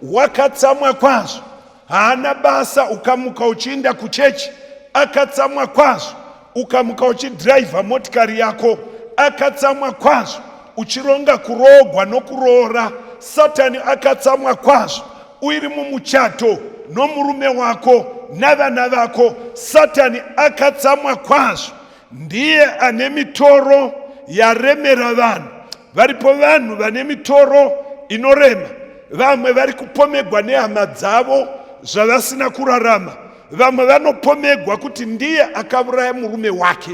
Wakatsamwa kwazvo, haana basa. Ukamuka uchiinda kuchechi, akatsamwa kwazvo. Ukamuka uchidhiraivha motikari yako, akatsamwa kwazvo. Uchironga kuroogwa nokuroora, Satani akatsamwa kwazvo. Uri mumuchato nomurume wako navana vako, Satani akatsamwa kwazvo. Ndiye ane mitoro yaremera vanhu. Varipo vanhu vane mitoro inorema. Vamwe vari kupomegwa nehama dzavo zvavasina kurarama. Vamwe vanopomegwa kuti ndiye akauraya murume wake.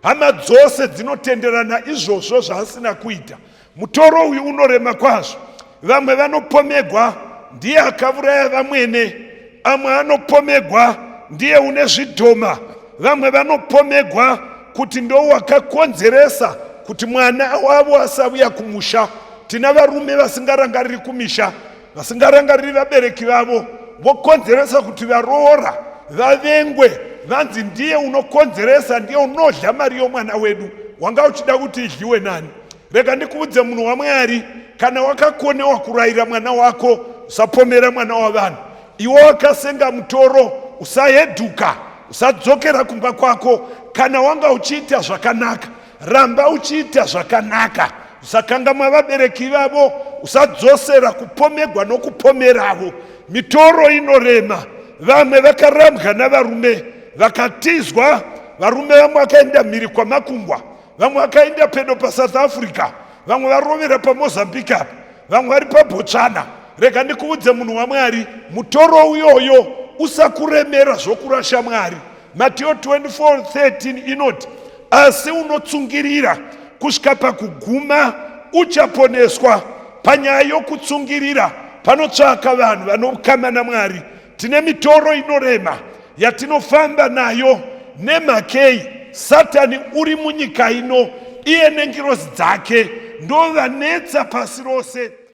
Hama dzose dzinotenderana izvozvo zvaasina kuita. Mutoro uyu unorema kwazvo. Vamwe vanopomegwa ndiye akavuraya vamwene, amwe anopomegwa ndiye une zvidhoma, vamwe vanopomegwa kuti ndowakakonzeresa kuti mwana wavo asauya kumusha. Tina varume vasingarangariri kumisha, vasingarangariri vabereki vavo, vokonzeresa kuti varoora vavengwe, vanzi ndiye unokonzeresa, ndiye unodya mari yomwana wedu. Wanga uchida kuti idyiwe nani? Rega ndikuudze munhu waMwari, kana wakakonewa kurayira mwana wako, usapomera mwana wavanhu. Iwe wakasenga mutoro, usahedhuka, usadzokera kumba kwako. Kana wanga uchiita zvakanaka, ramba uchiita zvakanaka. Usakangamwa vabereki vavo, usadzosera kupomegwa nokupomeravo. Mitoro inorema. Vamwe vakarambwa navarume, vakatizwa. Varume vamwe vakaenda mhiri kwamakungwa, vamwe vakaenda pedo pasouth Africa, vamwe varovera paMozambique apa, vamwe vari paBotswana. Rega ndikuudze munhu waMwari, mutoro uyoyo usakuremera zvokurasha Mwari. Mateo 24:13 inoti, asi unotsungirira kusvika pakuguma uchaponeswa. Panyaya yokutsungirira panotsvaka vanhu vanokama naMwari. Tine mitoro inorema yatinofamba nayo. Nemhakei? Satani uri munyika ino, iye nengirozi dzake ndovanetsa pasi rose.